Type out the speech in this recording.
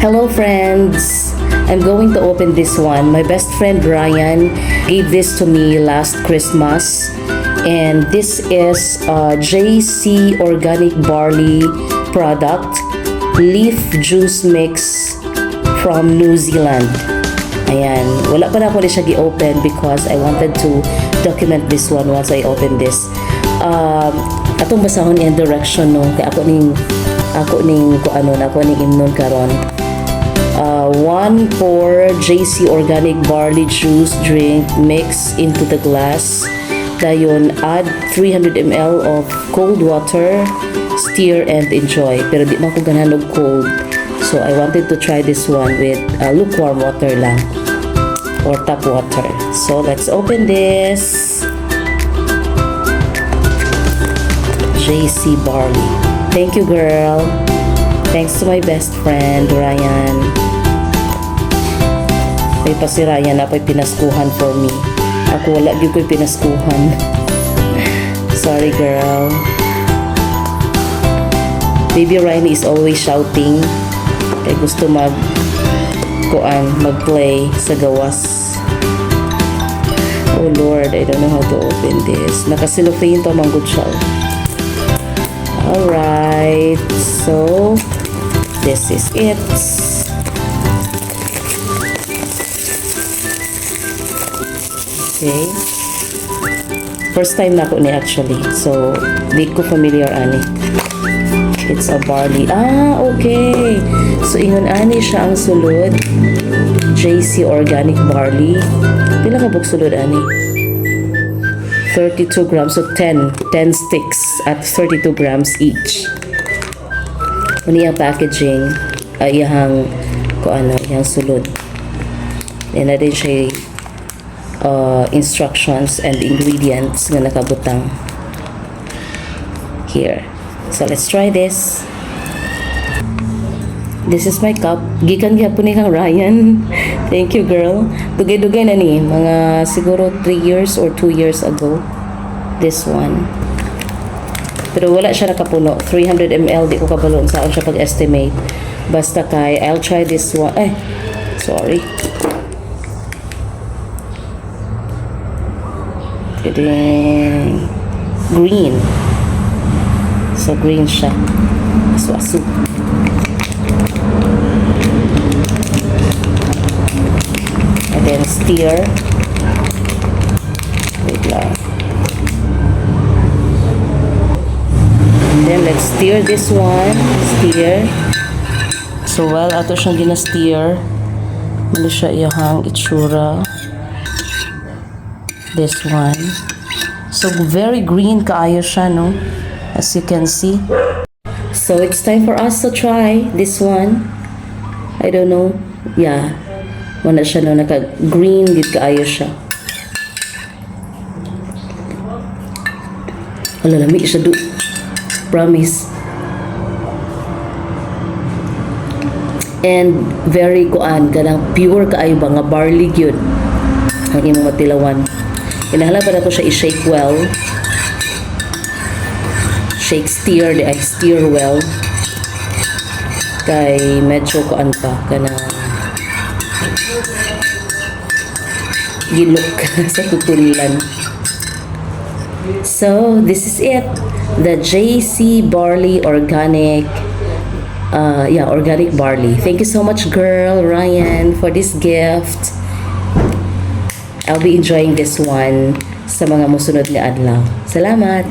Hello friends! I'm going to open this one. My best friend Ryan gave this to me last Christmas. And this is JC Organic Barley product. Leaf juice mix from New Zealand. Ayan. Wala pa na ako siya gi-open because I wanted to document this one once I open this. Atong basahon yung direction no. Kaya ako ning imnon karon. 1 pour JC Organic Barley Juice drink mix into the glass. Dayon, add 300 ml of cold water, stir and enjoy. Pero di man ko ganahan og cold. So, I wanted to try this one with lukewarm water lang. Or tap water. So, let's open this. JC Barley. Thank you, girl. Thanks to my best friend, Ryan. May pa si Ryan na pa'y pinaskuhan for me. Ako wala gyud ko'y pinaskuhan. Sorry, girl. Baby Ryan is always shouting. Kaya gusto mag-play sa gawas. Oh Lord, I don't know how to open this. Nakasilofane to manggod siya. Alright, so this is it. Okay. First time na ako ni actually. So, di ko familiar ani. It's a barley. Ah, okay. So, ingon ani siya ang sulod. JC Organic Barley. Pila ka buk sulod ani? 32 grams. So, 10 sticks at 32 grams each. Ano yung packaging? Iyang sulod. Yan na din siya instructions and ingredients na nakabutang here. So let's try this. This is my cup. Gikan gyapon ni kang Ryan. Thank you, girl. Dugay-dugay na ni. Mga siguro 3 years or 2 years ago. This one. Pero wala siya nakapuno. 300 ml. Di ko kabalon saan siya pag-estimate. Basta kay, I'll try this one. Sorry. Green. So, green siya. Asu-asu. And then, stir. Wait lang. And then, let's stir this one. Stir. So, well, ato siyang gina-stir. Mali siya iyahang itsura. This one. So, very green kaayo siya, no? As you can see. So, it's time for us to try this one. I don't know. Yeah. Wala siya, no? Naka-green dit kaayo siya. Wala, lamig siya, do. Promise. And very kanang pure kaayo ba nga barley yun. Ang imong matilawan. Inahala pa na ko siya i-shake well. Stir well. Kay medyo pa kana gilok sa tutulilan. So, this is it. The JC Barley Organic Organic Barley. Thank you so much, girl, Ryan, for this gift. I'll be enjoying this one sa mga musunod na adlaw. Salamat!